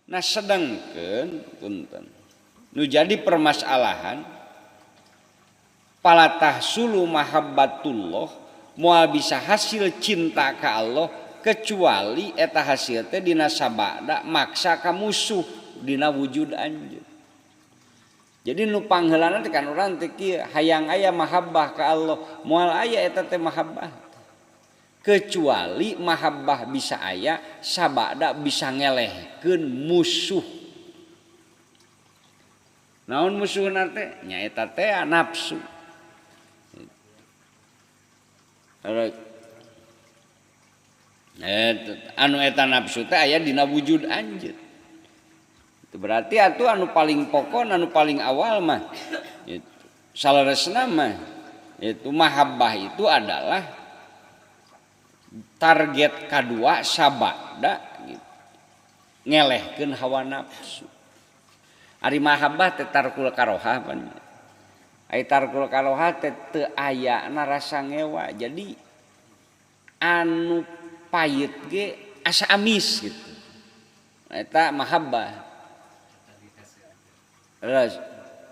Nah, sedangkan punten, nu jadi permasalahan fala tahsulu mahabbatullah, moal bisa hasil cinta ka Allah kecuali eta hasil teh dina sabada maksa ka musuh dina wujud anjeun. Jadi nu pangheulana teh kan urang teh kieu, hayang aya mahabbah ka Allah, moal aya eta teh mahabbah kecuali mahabbah bisa aya sabada bisa ngelehkeun musuh. Naon musuhna teh? Nyaeta teh nafsu. Anu eta nafsu teh aya dina wujud anjeun. Itu berarti atuh anu paling pokok, anu paling awal mah itu saleresna mah itu mahabbah itu adalah target kadua sabada gitu. Ngelehkeun hawa nafsu. Ari mahabbah teh tarkul karohah pan. Ari tarkul karohah teh teu ayana rasa ngewa. Jadi anu payet ge asa amis gitu. Eta mahabbah. Terus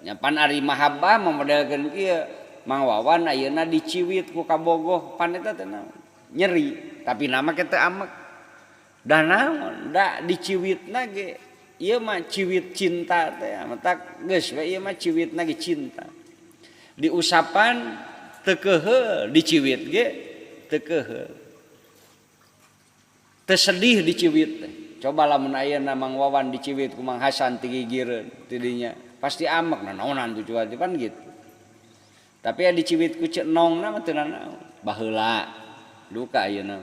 nyapan ari mahabbah memodelkeun kieu, Mang Wawan ayeuna diciwit ku kabogoh pan eta teh naon? Nyeri, tapi nama ke teu amek. Da naon? Da diciwitna ge ieu mah ciwit cinta teh, matak geus we ieu mah ciwitna ge cinta. Diusapan teu keheul, diciwit ge teu keheul. Teu sedih diciwit teh. Coba lamun ayeuna Mang Wawan diciwit ku Mang Hasan ti gigireun ti dinya, pasti amek nanaonan tuh cuan pan gitu. Tapi ya diciwit ku Ceu Nongna mah teu nanaon. Baheula duka ayeuna.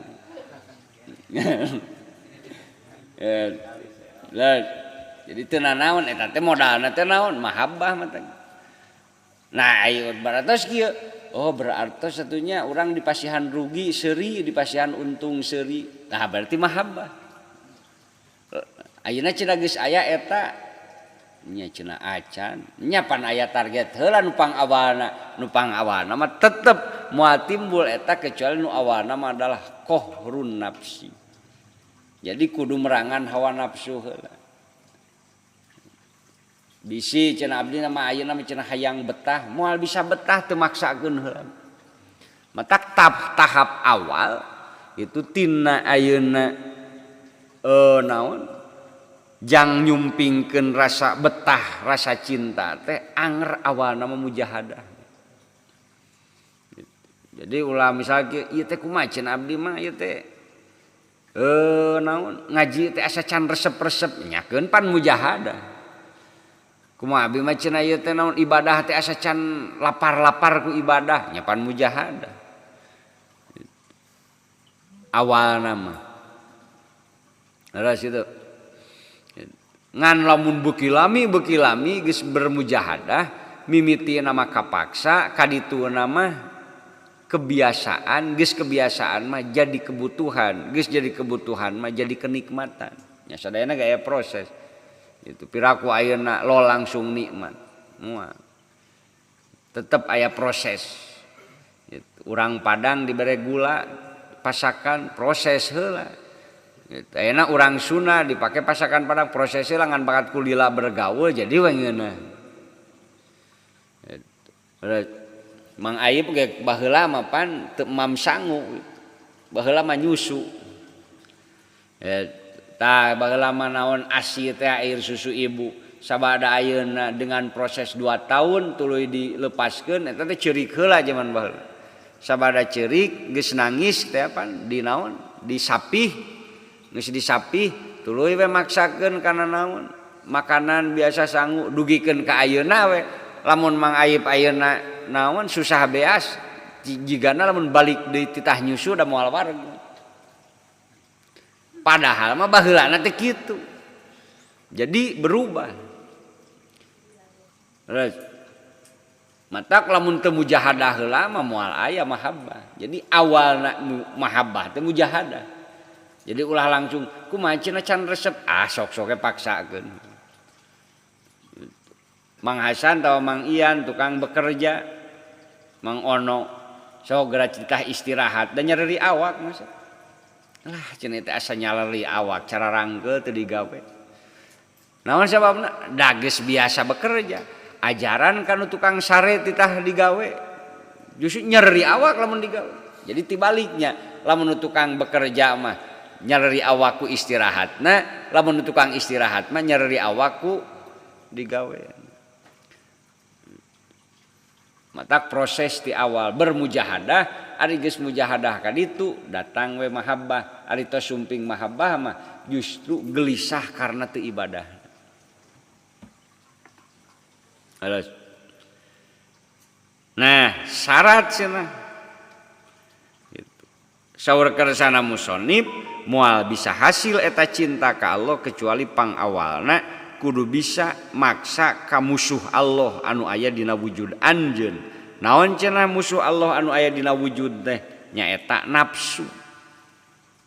Ya, jadi teu nanaon eta teh modalna teh naon? Mahabbah mah teh. Nah, ayo berarti kieu. Oh, berarti satunya orang dipasihan rugi seuri, dipasihan untung seuri. Nah, berarti mahabbah. Ayeuna cenah geus aya eta nya cenah acan. Nya pan aya target heula nu pang awalna, nu pang awalna mah tetep moal timbul eta kecuali nu awalna mah adalah qahrun nafsi. Jadi kudu merangan hawa nafsu heula. Bisi cenah abdi mah ayeuna mah cenah hayang betah, moal bisa betah teu maksakeun heula. Matak tahap awal itu tina ayeuna naon jang nyumpingkeun rasa betah, rasa cinta teh anger awalna mah mujahadah. Jadi ulah misalnya ieu teh kumaha cenah abdi mah ieu teh naon ngaji teh asa can resep-resep, nyakeun pan mujahadah. Kumaha abdi mah cenah ieu teh naon ibadah teh asa can lapar-lapar ku ibadah, nya pan mujahadah. Awalna mah. Leres itu. Ngan lamun beuki lami geus bermujahadah mimiti nama kapaksa kadituna mah kebiasaan, geus kebiasaan mah jadi kebutuhan, geus jadi kebutuhan mah jadi kenikmatan. Nya sadayana gaya proses. Itu piraku ayeuna lo langsung nikmat. Moal. Tetep aya proses. Gitu. Urang Padang dibere gula pasakan proses heula. Gitu. Ayeuna urang Sunda dipake pasakan Padang proses heula ngan bakat kulila bergaul jadi we ngeunah. Gitu. Mang Aib ge baheula mah pan teu mam sangu. Baheula mah nyusu. Ya, tah baheula mah naon ASI teh air susu ibu. Sabada ayeuna dengan proses 2 tahun tuluy dilepaskeun eta teh ceurik heula zaman baheula. Sabada ceurik geus nangis teh pan di naon disapih, geus disapih tuluy we maksakeun kana naon makanan biasa sangu dugikeun ka ayeuna we. Lamun Mang Aib ayeuna naon susah beas jigana lamun balik deui titah nyusu da moal wareg. Padahal mah baheulana teh kitu. Jadi berubah. Terus matak lamun teu mujahadah heula mah moal aya mahabbah. Jadi awalna mahabbah teh mujahadah. Jadi ulah langsung kumaha cenah can resep, ah sok-soke paksakeun. Mang Hasan atau Mang Ian tukang bekerja, Mang Ono sok geura citah istirahat dan nyereri awak masa. Lah cenah teh asa nyaleri awak cara rangkeul teu digawe. Naon sababna? Da geus biasa bekerja. Ajaran kanu tukang sare titah digawe justru nyeri awak lamun digawe. Jadi tibaliknya lamun tukang bekerja mah nyeri awakku istirahatna, lamun tukang istirahat mah nyeri awakku digawe. Matak proses di awal bermujahadah, ari geus mujahadah ka ditu datang we mahabbah, ari tos sumping mahabbah mah justru gelisah karena teu ibadah. Terus. Nah, syarat cenah. Gitu. Saur kersana musonib moal bisa hasil eta cinta ka Allah kecuali pangawalna kudu bisa maksa ka musuh Allah anu aya dina wujud anjeun. Naon cenah musuh Allah anu aya dina wujud teh? Nyaeta nafsu.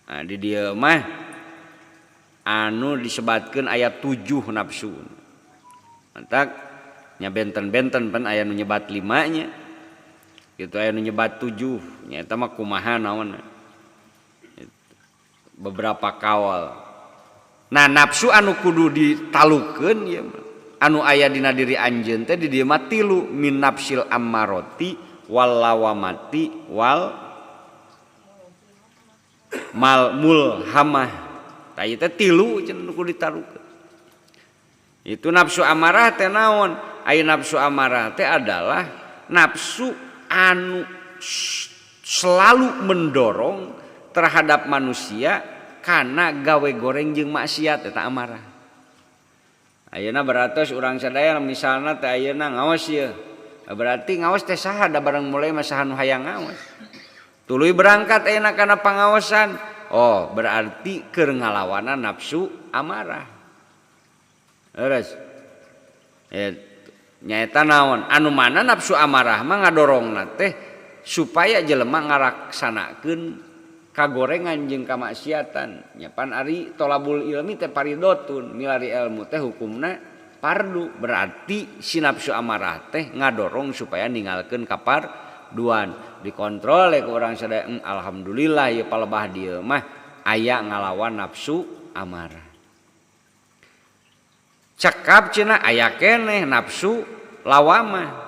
Nah, di dieu mah anu disebatkeun aya 7 nafsu. Mantak nya benten-benten pan aya nu nyebat 5 nya. Gitu aya nu nyebat 7, nya eta mah kumaha naon. Beberapa kawal. Nah, nafsu anu kudu ditalukeun ieu mah. Anu aya dina diri anjeun teh di dieu mah 3 min nafsil ammarati wal lawamati wal mal mulhamah. Tah ieu teh 3 cenah nu kudu ditalukeun. Itu nafsu amarah teh naon? Aya nafsu amarah teh adalah nafsu anu selalu mendorong terhadap manusia karena gawe goreng jeung maksiat eta amarah. Ayeuna beratos urang sadaya misalna teh ayeuna ngaos ieu. Berarti ngaos teh saha da bareng mulai mah saha nu hayang ngaos. Tuluy berangkat ayeuna kana pangaosan. Oh, berarti keur ngalawanan nafsu amarah. Leres. Nyaeta naon? Anu mana nafsu amarah mah ngadorongna teh supaya jelema ngalaksanakeun kagorengan jeung kamaksiatan. Nya pan ari tolabul ilmi teh paridotun, milari ilmu teh hukumna fardu. Berarti si nafsu amarah teh ngadorong supaya ninggalkeun kaparduan. Dikontrol ku urang sadaya, alhamdulillah ieu palebah dieu mah aya ngalawan nafsu amarah. Cekap cenah aya keneh nafsu lawamah.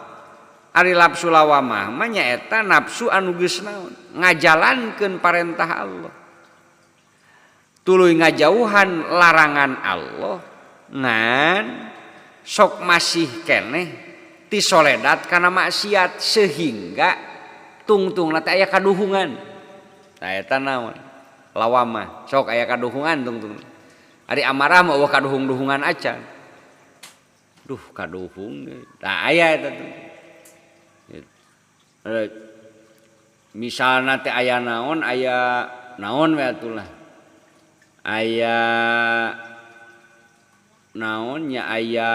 Ari nafsu lawamah mah nyaeta nafsu anu geus naon? Ngajalankeun parentah Allah. Tuluy ngajauhan larangan Allah ngan sok masih keneh tisoledat kana maksiat sehingga tungtungna teh aya kaduhungan. Tah eta naon? Lawamah. Sok aya kaduhungan tungtung. Ari amarah mah eueuh kaduhung-duhungan acan. Duh kaduhung tah aya eta tuh. Misalna teh aya naon, aya naon we atulah. Aya naon nya aya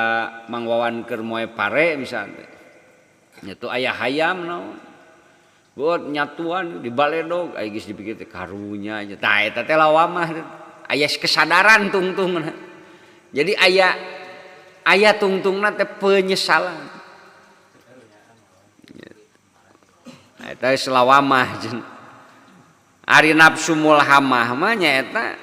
Mang Wawan keur moe pare misalna teh. Nya tuh aya hayam naon. Buat nyatuan di baledog aya geus dipikir teh karunya nya. Tah eta teh lawamah. Aya kesadaran tungtungna. Jadi aya tungtungna teh penyesalan. Eta selawamah jeung ari nafsu mulhamah mah nyaeta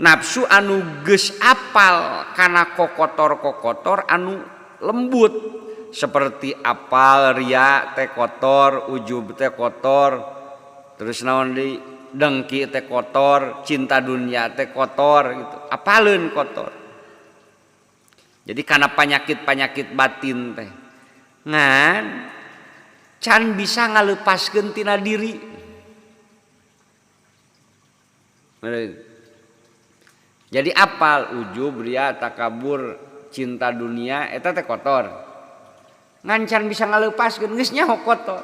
nafsu anu geus apal kana kokotor-kokotor anu lembut seperti apal ria teh kotor, ujub teh kotor, terus naon deui dengki teh kotor, cinta dunia teh kotor gitu. Apaleun kotor. Jadi kana penyakit-penyakit batin teh ngan can bisa ngalepaskeun tina diri. Jadi apal ujub, ria, takabur, cinta dunia eta teh kotor. Ngan can bisa ngalepaskeun geus nyaho kotor.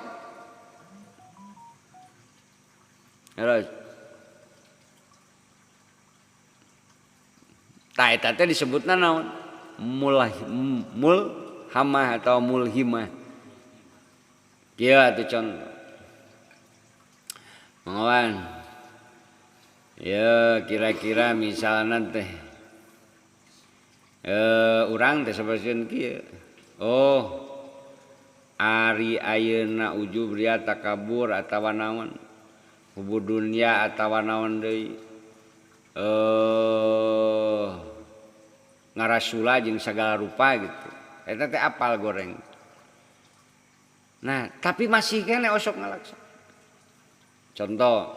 Terus tah eta teh disebutna naon? Mulhamah atau mulhimah. Kieu atuh contoh. Mangawan. Ya kira-kira misalna teh urang teh sapertieun kieu. Oh, ari ayeuna ujub ria takabur atawa naon? Hubu dunya atawa naon deui? Ngarasula jeung sagala rupa gitu. Eta teh apal goreng. Nah, tapi masih keneh osok ngalaksa. Contoh,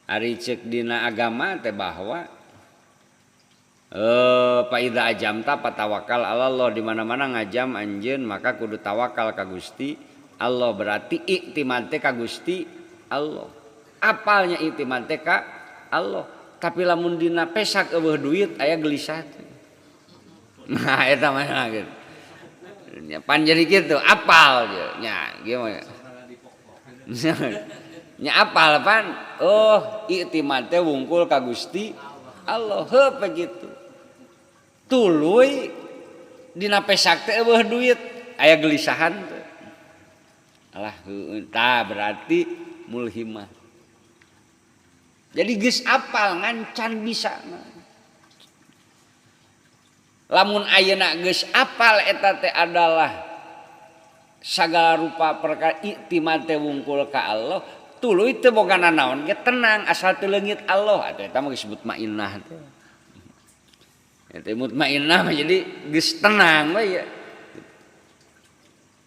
ari cek dina agama teh bahwa fa idza azamta fatawakal 'alallah, di mana-mana ngajam anjeun maka kudu tawakal ka Gusti Allah, berarti iktimad teh ka Gusti Allah. Apalnya iktimad teh ka Allah, tapi lamun dina pesak euweuh duit, aya gelisah teh. Nah, eta mah gitu. Nya pan jadi kitu apal nya gimana? Nya apal pan, oh, iktimad teh wungkul ka Gusti Allah, heuh begitu. Tuluy dina pesak teh euweuh duit, aya gelisahan teh. Alah heueuh, tah berarti mulhimah. Jadi geus apal ngan can bisa. Lamun ayeuna geus apal eta teh adalah sagala rupa perkara iktimad teh wungkul ka Allah, tuluy teu boga nanaon ge tenang asal teu leungit Allah, atuh eta mah geus mutmainnah teh. Eta mutmainnah mah jadi geus tenang we ya.